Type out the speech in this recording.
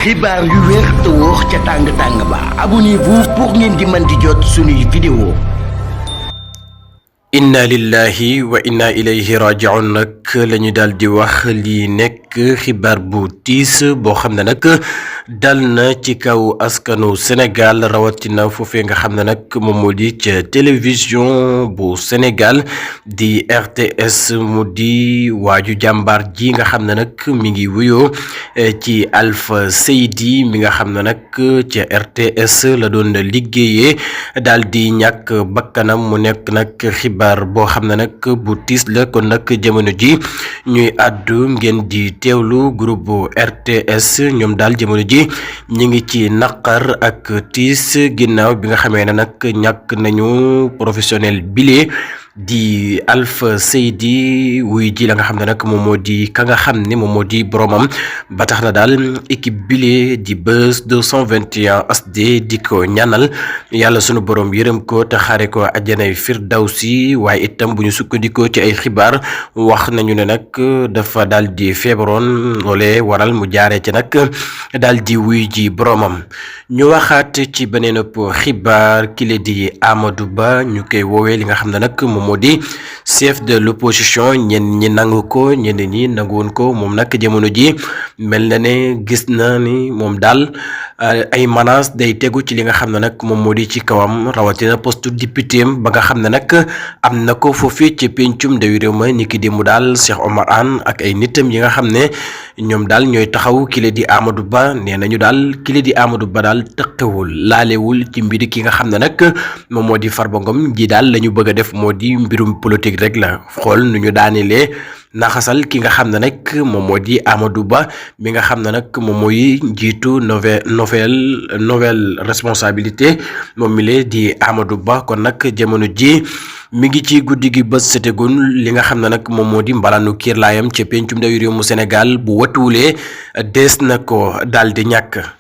xibaar yu wér te wóor ca tàng ba abonnez-vous pour ngeen di mën di jot suñuy vidéo. inna lillahi wa inna ilayhi raji'un nag lañu daal di wax lii nekk xibaar bu tiis boo xam ne nag dal na ci kaw askanu Sénégal rawatina foofee nga xam ne nag moom moo di ca télévision bu Sénégal di RTS mu di waaju jàmbaar ji nga xam ne nag mi ngi wuyoo ci Alpha Seydi mi nga xam ne nag ca RTS la doon liggéeyee daal di ñàkk bakkanam mu nekk nag xibaar boo xam ne nag bu tiis la kon nag jamono ji ñuy àddu ngeen di teewlu groupe RTS ñoom daal jamono ji ñi ngi ci naqar ak tiis ginnaaw bi nga xamee ne nag ñàkk nañu professionnel bile di Alpha Seydi wuy ji la nga xam ne nag moom moo di ka nga xam ne moom moo di boromam ba tax na daal équipe bile di Buzz 221 HD di ko ñaanal yàlla sunu borom yërëm ko te xaare ko àjjanay firdawsi waaye itam bu ñu sukkandikoo ci ay xibaar wax nañu ne nag dafa daal di feebaroon loolee waral mu jaaree ci nag daal di wuy ji boromam. ñu waxaat ci beneen xibaar kile di Amadou Ba ñu koy woowee li nga xam ne nag moom moo di chef de l'opposition ñenn ñi nangu ko ñenn ñi nanguwoon ko moom nag jamono ji mel na ne gis na ni moom daal ay menaces day tegu ci li nga xam ne nag moom moo di ci kawam rawatina poste député ba nga xam ne nag am na ko foofii ci pencum ndawi réew ma ni ki démb daal Cheikh Omar Anne ak ay nitam yi nga xam ne ñoom daal ñooy taxaw kile di Amadou Ba nee nañu daal kile di Amadou Ba daal tëqewul laalewul ci mbiri ki nga xam ne nag moom moo di Farba Ngom ji daal la ñu bëgg a def moo di mbirum politique rek la xool nu ñu daanelee naxasal ki nga xam ne nag moom moo di Amadou Ba mi nga xam ne nag moom mooy njiitu nouvelle responsabilité moom mi lee di Amadou Ba kon nag jamono ji mi ngi ci guddi gi bës setegun li nga xam ne nag moom moo di mbalaanu kiirlaayam ca pencum ndawi réew mu Sénégal bu watuwulee dees na ko daal di ñàkk.